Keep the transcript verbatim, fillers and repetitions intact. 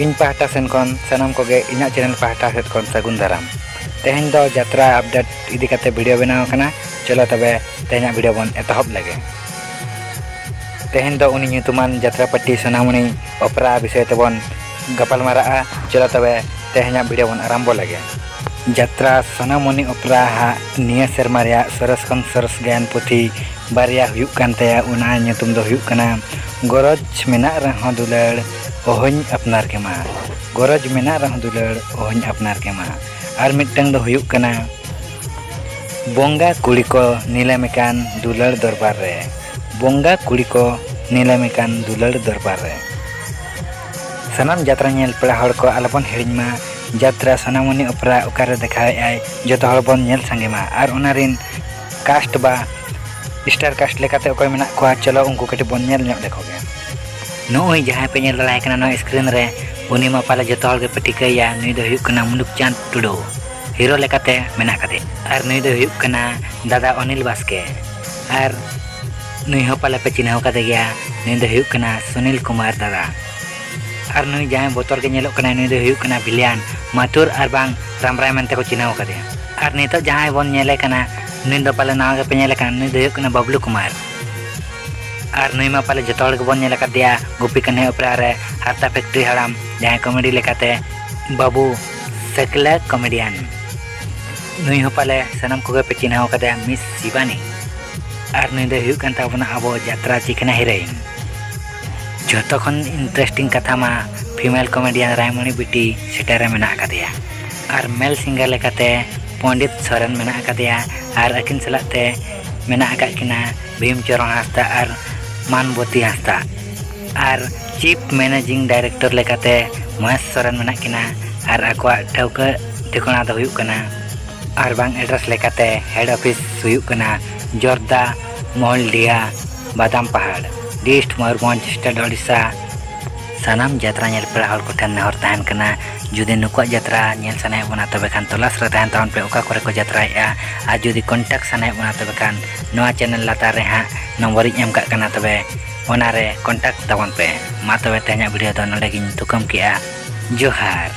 ᱤᱧ ᱯᱟᱦᱴᱟ ᱥᱮᱱ ᱠᱷᱚᱱ ᱥᱟᱱᱟᱢ ᱠᱚᱜᱮ ᱤᱧᱟᱹᱜ channel ᱯᱟᱦᱴᱟ ᱥᱮᱫ ᱠᱷᱚᱱ ᱥᱟᱹᱜᱩᱱ ᱫᱟᱨᱟᱢ᱾ ᱛᱮᱦᱮᱧ ᱫᱚ ᱡᱟᱛᱨᱟ update ᱤᱫᱤ ᱠᱟᱛᱮ video ᱵᱮᱱᱟᱣ ᱟᱠᱟᱱᱟ᱾ ᱪᱚᱞᱚ ᱛᱚᱵᱮ ᱛᱮᱦᱮᱧᱟᱜ video ᱵᱚᱱ ᱮᱛᱚᱦᱚᱵ ᱞᱮᱜᱮ᱾ ᱛᱮᱦᱮᱧ ᱫᱚ ᱩᱱᱤ ᱧᱩᱛᱩᱢᱟᱱ ᱡᱟᱛᱨᱟ ᱯᱟᱹᱴᱤ ᱥᱳᱱᱟᱢᱚᱱᱤ ᱚᱯᱮᱨᱟ ᱵᱤᱥᱚᱭ ᱛᱮᱵᱚᱱ ᱜᱟᱯᱟᱞ ᱢᱟᱨᱟᱜᱼᱟ᱾ ᱪᱚᱞᱚ ᱛᱚᱵᱮ ᱛᱮᱦᱮᱧᱟᱜ video ᱵᱚᱱ ᱟᱨᱟᱢᱵᱚ ᱞᱮᱜᱮ᱾ ᱡᱟᱛᱨᱟ ᱥᱳᱱᱟᱢᱚᱱᱤ ᱚᱯᱮᱨᱟ ᱦᱟᱜ ᱱᱤᱭᱟᱹ ᱥᱮᱨᱢᱟ ᱨᱮᱭᱟᱜ ᱥᱚᱨᱮᱥ ᱠᱷᱚᱱ ᱥᱚᱨᱮᱥ ᱜᱟᱭᱟᱱ ᱯᱩᱛᱷᱤ ᱵᱟᱨᱭᱟ ᱦᱩᱭᱩᱜ ᱠᱟᱱ ᱛᱟᱭᱟ᱾ ᱚᱱᱟ ᱧᱩᱛᱩᱢ ᱫᱚ ᱦᱩᱭᱩᱜ ᱠᱟᱱᱟ ᱜᱚᱨᱚᱡᱽ ᱢᱮᱱᱟᱜ ᱨᱮᱦᱚᱸ ᱫᱩᱞᱟᱹᱲ ᱚᱦᱚᱧ ᱟᱯᱱᱟᱨ ᱠᱮᱢᱟ᱾ ᱜᱚᱨᱚᱡᱽ ᱢᱮᱱᱟᱜ ᱨᱮᱦᱚᱸ ᱫᱩᱞᱟᱹᱲ ᱚᱦᱚᱧ ᱟᱯᱱᱟᱨ ᱠᱮᱢᱟ᱾ ᱟᱨ ᱢᱤᱫᱴᱟᱝ ᱫᱚ ᱦᱩᱭᱩᱜ ᱠᱟᱱᱟ ᱵᱚᱸᱜᱟ ᱠᱩᱲᱤ ᱠᱚ ᱱᱤᱞᱟᱹᱢ ᱟᱠᱟᱱ ᱫᱩᱞᱟᱹᱲ ᱫᱚᱨᱵᱟᱨ ᱨᱮ᱾ ᱵᱚᱸᱜᱟ ᱠᱩᱲᱤ ᱠᱚ ᱱᱤᱞᱟᱹᱢ ᱟᱠᱟᱱ ᱫᱩᱞᱟᱹᱲ ᱫᱚᱨᱵᱟᱨ ᱨᱮ᱾ ᱥᱟᱱᱟᱢ ᱡᱟᱛᱨᱟ ᱧᱮᱞ ᱯᱮᱲᱟ ᱦᱚᱲ ᱠᱚ ᱟᱞᱚᱵᱚᱱ ᱦᱤᱲᱤᱧ ᱢᱟ, ᱡᱟᱛᱨᱟ ᱥᱳᱱᱟᱢᱚᱱᱤ ᱚᱯᱮᱨᱟ ᱚᱠᱟᱨᱮ ᱫᱮᱠᱷᱟᱣᱮᱫ ᱟᱭ, ᱡᱚᱛᱚ ᱦᱚᱲ ᱵᱚᱱ ᱧᱮᱞ ᱥᱟᱸᱜᱮ ᱢᱟ᱾ ᱟᱨ ᱚᱱᱟ ᱨᱤᱱ cast ᱵᱟ star cast ᱞᱮᱠᱟᱛᱮ ᱚᱠᱚᱭ ᱢᱮᱱᱟᱜ ᱠᱚᱣᱟ, ᱪᱚᱞᱚ ᱩᱱᱠᱩ ᱠᱟᱹᱴᱤᱡ ᱵᱚᱱ ᱧᱮᱞ ᱧᱚᱜ ᱞᱮᱠᱚ ᱜᱮ᱾ ᱱᱚᱜᱼᱚᱭ ᱡᱟᱦᱟᱸᱭ ᱯᱮ ᱧᱮᱞ ᱫᱟᱲᱮᱭᱟᱭ ᱠᱟᱱᱟ ᱱᱚᱣᱟ screen ᱨᱮ, ᱩᱱᱤ ᱢᱟ ᱯᱟᱞᱮ ᱡᱚᱛᱚ ᱦᱚᱲ ᱜᱮᱯᱮ ᱴᱷᱤᱠᱟᱹᱭᱟ, ᱱᱩᱭ ᱫᱚ ᱦᱩᱭᱩᱜ ᱠᱟᱱᱟ ᱢᱩᱞᱩᱠ ᱪᱟᱸᱫᱽ ᱴᱩᱰᱩ, hero ᱞᱮᱠᱟᱛᱮ ᱢᱮᱱᱟᱜ ᱠᱟᱫᱮᱭᱟ᱾ ᱟᱨ ᱱᱩᱭ ᱫᱚ ᱦᱩᱭᱩᱜ ᱠᱟᱱᱟ ᱫᱟᱫᱟ ᱚᱱᱤᱞ ᱵᱟᱥᱠᱮ᱾ ᱟᱨ ᱱᱩᱭ ᱦᱚᱸ ᱯᱟᱞᱮ ᱯᱮ ᱪᱤᱱᱦᱟᱹᱣ ᱠᱟᱫᱮ ᱜᱮᱭᱟ, ᱱᱩᱭ ᱫᱚ ᱦᱩᱭᱩᱜ ᱠᱟᱱᱟ ᱥᱩᱱᱤᱞ ᱠᱩᱢᱟᱨ ᱫᱟᱫᱟ᱾ ᱟᱨ ᱱᱩᱭ ᱡᱟᱦᱟᱸᱭ ᱵᱚᱛᱚᱨ ᱜᱮ ᱧᱮᱞᱚᱜ ᱠᱟᱱᱟᱭ, ᱱᱩᱭ ᱫᱚ ᱦᱩᱭᱩᱜ ᱠᱟᱱᱟ villain, ᱢᱟᱛᱷᱩᱨ ᱟᱨ ᱵᱟᱝ ᱨᱟᱢᱨᱟᱭ ᱢᱮᱱᱛᱮ ᱠᱚ ᱪᱤᱱᱦᱟᱹᱣ ᱠᱟᱫᱮᱭᱟ᱾ ᱟᱨ ᱱᱤᱛᱚᱜ ᱡᱟᱦᱟᱸᱭ ᱵᱚᱱ ᱧᱮᱞᱮ ᱠᱟᱱᱟ, ᱱᱩᱭ ᱫᱚ ᱯᱟᱞᱮ ᱱᱟᱣᱟ ᱜᱮᱯᱮ ᱧᱮᱞᱮ ᱠᱟᱱᱟ, ᱱᱩᱭ ᱫᱚ ᱦᱩᱭᱩᱜ ᱠᱟᱱᱟ ᱵᱟᱵᱞᱩ ᱠᱩᱢᱟᱨ᱾ ᱟᱨ ᱱᱩᱭ ᱢᱟ ᱯᱟᱞᱮ ᱡᱚᱛᱚ ᱦᱚᱲ ᱜᱮᱵᱚᱱ ᱧᱮᱞ ᱟᱠᱟᱫᱮᱭᱟ ᱜᱩᱯᱤ ᱠᱟᱹᱱᱦᱟᱹᱭ ᱚᱯᱮᱨᱟ ᱨᱮ ᱦᱟᱨᱛᱟ factory ᱦᱟᱲᱟᱢ, ᱡᱟᱦᱟᱸᱭ comedy ᱞᱮᱠᱟᱛᱮ ᱵᱟᱹᱵᱩ ᱥᱮᱠᱞᱟ comedian᱾ ᱱᱩᱭ ᱦᱚᱸ ᱯᱟᱞᱮ ᱥᱟᱱᱟᱢ ᱠᱚᱜᱮ ᱯᱮ ᱪᱤᱱᱦᱟᱹᱣ ᱠᱟᱫᱮᱭᱟ, ᱢᱤᱥ ᱥᱤᱵᱟᱱᱤ᱾ ᱟᱨ ᱱᱩᱭ ᱫᱚᱭ ᱦᱩᱭᱩᱜ ᱠᱟᱱ ᱛᱟᱵᱚᱱᱟ ᱟᱵᱚ ᱡᱟᱛᱨᱟ ᱪᱤᱠᱱᱟ heroine᱾ ᱡᱷᱚᱛᱚ ᱠᱷᱚᱱ interesting ᱠᱟᱛᱷᱟ ᱢᱟ female comedian ᱨᱟᱭᱢᱚᱬᱤ ᱵᱤᱴᱤ ᱥᱮᱴᱮᱨ ᱨᱮ ᱢᱮᱱᱟᱜ ᱟᱠᱟᱫᱮᱭᱟ᱾ ᱟᱨ male singer ᱞᱮᱠᱟᱛᱮ ᱯᱚᱱᱰᱤᱛ ᱥᱚᱨᱮᱱ ᱢᱮᱱᱟᱜ ᱟᱠᱟᱫᱮᱭᱟ᱾ ᱟᱨ ᱟᱹᱠᱤᱱ ᱥᱟᱞᱟᱜ ᱛᱮ ᱢᱮᱱᱟᱜ ᱟᱠᱟᱫ ᱠᱤᱱᱟ ᱵᱷᱤᱢ ᱪᱚᱨᱚᱱ ᱦᱟᱸᱥᱫᱟ ᱟᱨ ᱢᱟᱱᱵᱚᱛᱤ ᱦᱟᱸᱥᱫᱟ᱾ ᱟᱨ chief managing director ᱞᱮᱠᱟᱛᱮ ᱢᱚᱦᱮᱥ ᱥᱚᱨᱮᱱ ᱢᱮᱱᱟᱜ ᱠᱤᱱᱟ᱾ ᱟᱨ ᱟᱠᱚᱣᱟᱜ ᱴᱷᱟᱹᱣᱠᱟᱹ ᱴᱷᱤᱠᱟᱹᱱᱟ ᱫᱚ ᱦᱩᱭᱩᱜ ᱠᱟᱱᱟ, ᱟᱨ ᱵᱟᱝ address ᱞᱮᱠᱟᱛᱮ head office ᱦᱩᱭᱩᱜ ᱠᱟᱱᱟ ᱡᱚᱨᱫᱟ ᱢᱚᱦᱚᱞᱰᱤᱦᱟ, ᱵᱟᱫᱟᱢ ᱯᱟᱦᱟᱲ, district ᱢᱚᱭᱩᱨᱵᱷᱚᱸᱡᱽ, state ᱳᱰᱤᱥᱟ᱾ ᱥᱟᱱᱟᱢ ᱡᱟᱛᱨᱟ ᱧᱮᱞ ᱯᱮᱲᱟ ᱦᱚᱲ ᱠᱚᱴᱷᱮᱱ ᱱᱮᱦᱚᱨ ᱛᱟᱦᱮᱱ ᱠᱟᱱᱟ, ᱡᱩᱫᱤ ᱱᱩᱠᱩᱣᱟᱜ ᱡᱟᱛᱨᱟ ᱧᱮᱞ ᱥᱟᱱᱟᱭᱮᱫ ᱵᱚᱱᱟ, ᱛᱚᱵᱮ ᱠᱷᱟᱱ ᱛᱚᱞᱟᱥ ᱨᱮ ᱛᱟᱦᱮᱱ ᱛᱟᱵᱚᱱ ᱯᱮ, ᱚᱠᱟ ᱠᱚᱨᱮ ᱠᱚ ᱡᱟᱛᱨᱟᱭᱮᱫᱼᱟ᱾ ᱟᱨ ᱡᱩᱫᱤ contact ᱥᱟᱱᱟᱭᱮᱫ ᱵᱚᱱᱟ, ᱛᱚᱵᱮ ᱠᱷᱟᱱ ᱱᱚᱣᱟ channel ᱞᱟᱛᱟᱨ ᱨᱮ ᱦᱟᱸᱜ ᱱᱚᱢᱵᱚᱨᱤᱧ ᱮᱢ ᱠᱟᱜ ᱠᱟᱱᱟ, ᱛᱚᱵᱮ ᱚᱱᱟᱨᱮ contact ᱛᱟᱵᱚᱱ ᱯᱮ᱾ ᱢᱟ ᱛᱚᱵᱮ ᱛᱮᱦᱮᱧᱟᱜ video ᱫᱚ ᱱᱚᱰᱮ ᱜᱤᱧ ᱛᱷᱩᱠᱟᱹᱢ ᱠᱮᱜᱼᱟ᱾ ᱡᱚᱦᱟᱨ᱾